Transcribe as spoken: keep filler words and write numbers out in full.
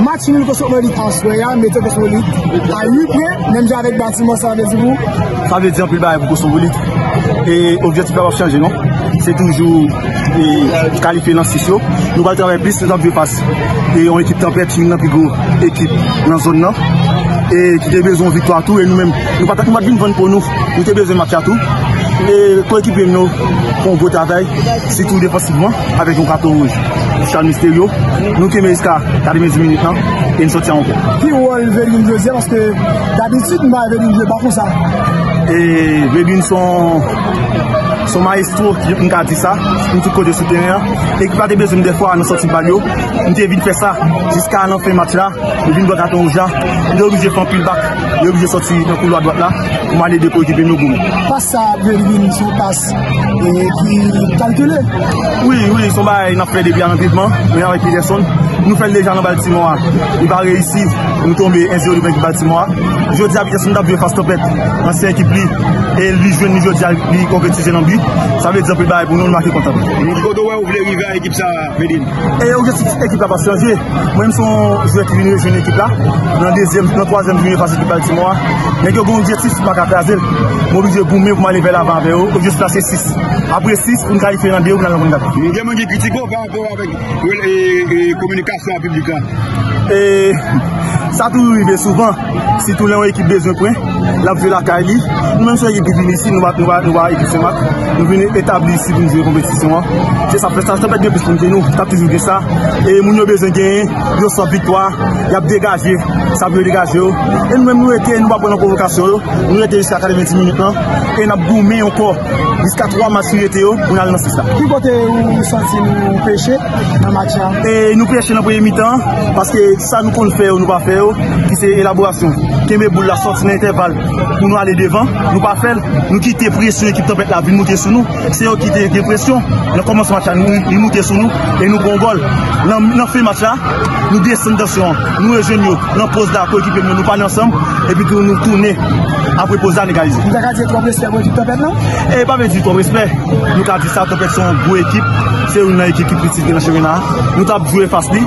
Match nil Kosmopolit aswè a mete Kosmopolit a uit pwen, menm jan avèk Baltimore, sa vle di pou. Sa vle di anpil bagay pou Kosmopolit. E objektif la p ap chanje, non. Se toujou e kalifye nan sis yo. Nou pral travay plis, nou t ap jwe fas e yon ekip Tanpèt, youn nan pi gwo ekip nan zòn nan, e ki te bezwen yon viktwa tou. E nou menm, nou pa t, nou pa t vin vann po nou. Nou te bezwen match la tou. E koekipe m yo fè yon gwo travay, sitou defansivman, avèk yon katon wouj. Charles Mysterio, nou kenbe jiska katrevendiz minit lan, e n sòti a yon pwen. Ki wòl Vedrine jodi a? Paske dabitid, m pa wè Vedrine jwe pa konsa. E Vedrine se yon, se yon mayestwo, m ka di sa, m tout kote sou teren an. Ekip la te bezwen m dèfwa nan sòti bal yo. M te vin fè sa jiska nan fen match la. M vin bwè katon wouj la. M te oblije fè anpil bak. M te oblije sòti nan koulwa dwat la pou m al ede koekipe m yo goumen. Pas sa Vedrine se yon pas e ki kalkile. Wi, wi, se yon bagay n ap fè depi alantivman, men avèk Peterson, nou fè l deja nan Baltimore a. Li pa reyisi, nou tonbe en zewo devan ekip Baltimore a. Jodi a, Peterson t ap jwe fas Tanpèt, ansyen ekip li, e li jwenn li jodi a, li konkretize nan bi. Sa vle di anpil bagay pou nou, nou make kontan. Kote w wè ou vle rive a ekip sa, Vedrine? E objektif ekip la pa chanje. Mwen menm se yon jwè ki vin rejwenn ekip la nan dezyèm, nan twazyèm jounen fas ekip Baltimore a. Nèg yo gen yon objektif, m pa ka kraze l. M oblije goumen pou m ale vè lavan avè yo. Objektif la se sis. Apre sis, pou n kalifye nan de pou n al nan konn kat. Gen moun ki kritike w pa rapò avèk e, e, kominikasyon a piblik la. E sa toujou rive souvan, sitou lè yon ekip bezwen pwen, l ap jwe lakay li. Nou menm se yon ekip ki vin isi, nou pa, nou pa, nou pa ekip Senmak. Nou vin etabli isi pou n jwe konpetisyon an. Se sa k fè sa, Tanpèt gen plis moun ke nou, t ap toujou gen sa. E moun yo bezwen genyen, yo sòf viktwa, y ap degaje sa pou yo degaje yo. E nou menm nou rete, nou pa pran nan pwovokasyon yo. Nou rete jiska katrevendiz minit lan, e n ap goumen ankò jiska twa match ki rete yo pou n al nan sis la. Ki kote ou santi nou peche nan match la? E nou peche nan premye mitan, paske sa nou konn fè yo, nou pa fè yo, ki se elaborasyon. Kenbe boul la, sòti nan entèval pou nou ale devan, nou pa fè l. Nou kite presyon ekip Tanpèt la vin moute sou nou. Se yo ki te gen presyon nan kòmansman match la, nou, li moute sou nou e nou pran yon gòl. Nan, nan fen match la, nou desann tansyon an, nou rejwenn yo nan pòz la, koekipe m yo, nou pale ansanm, epi tou nou tounen apre pòz la, n egalize. Nou ta ka di twòp respè pou ekip Tanpèt lan? E pa vle di twòp respè. Nou ka di sa, Tanpèt se yon gwo ekip, se youn nan ekip ki pi tit gen nan chanpyona a. Nou t ap jwe fas li.